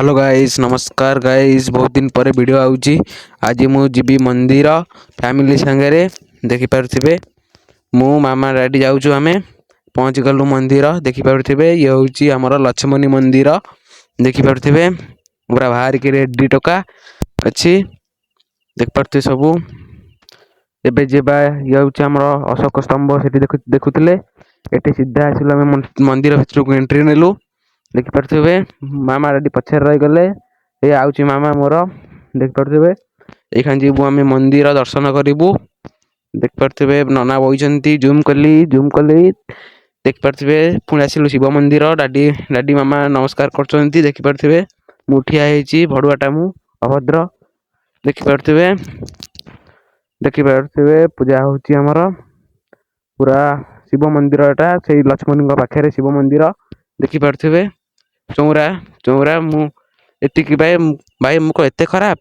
Hello guys, ନମସ୍କାର guys. ବହୁତ ଦିନ ପରେ ଭିଡ଼ିଓ ଆଉଛି। ଆଜି ମୁଁ ଯିବି ମନ୍ଦିର ଫ୍ୟାମିଲି ସାଙ୍ଗରେ। ଦେଖିପାରୁଥିବେ, ମୁଁ, ମାମା, ଡାଡ଼ି ଯାଉଛୁ। ଆମେ ପହଞ୍ଚିଗଲୁ ମନ୍ଦିର। ଦେଖିପାରୁଥିବେ, ଇଏ ହେଉଛି ଆମର ଲକ୍ଷ୍ମଣୀ ମନ୍ଦିର। ଦେଖିପାରୁଥିବେ, ପୁରା ବାହାରିକି ରେଡ଼ି ଟୋକା ଅଛି। ଦେଖିପାରୁଥିବେ ସବୁ। ଏବେ ଯିବା। ଇଏ ହେଉଛି ଆମର ଅଶୋକ ସ୍ତମ୍ଭ। ସେଠି ଦେଖୁଥିଲେ। ଏଠି ସିଧା ଆସିଲୁ ଆମେ, ମନ୍ଦିର ଭିତରକୁ ଏଣ୍ଟ୍ରି ନେଲୁ। ଦେଖିପାରୁଥିବେ, ମାମା ଡାଡ଼ି ପଛରେ ରହିଗଲେ। ଏ ଆଉଛି ମାମା ମୋର। ଦେଖିପାରୁଥିବେ, ଏଇখাନ ଯିବୁ ଆମେ, ମନ୍ଦିର ଦର୍ଶନ କରିବୁ। ଦେଖିପାରୁଥିବେ, ନନା ବଇଛନ୍ତି। ଜୁମ୍ କଲି, ଜୁମ୍ କଲି, ଦେଖିପାରୁଥିବେ। ପୁଣି ଆସିଲୁ ଶିବ ମନ୍ଦିର। ଡାଡ଼ି ଡାଡ଼ି ମାମା ନମସ୍କାର କରୁଛନ୍ତି। ଦେଖିପାରୁଥିବେ, ମୁଁ ଠିଆ ହେଇଛି। ଭଡ଼ୁଆଟା ମୁଁ, ଅଭଦ୍ର। ଦେଖିପାରୁଥିବେ, ଦେଖିପାରୁଥିବେ, ପୂଜା ହଉଛି ଆମର ପୁରା। ଶିବ ମନ୍ଦିର ଏଟା, ସେଇ ଲକ୍ଷ୍ମଣୀଙ୍କ ପାଖରେ ଶିବ ମନ୍ଦିର। ଦେଖିପାରୁଥିବେ, ଚଉରା ଚଉରା। ମୁଁ ଏତିକି ଭାଇ। ଭାଇ, ମୁଁ କଣ ଏତେ ଖରାପ?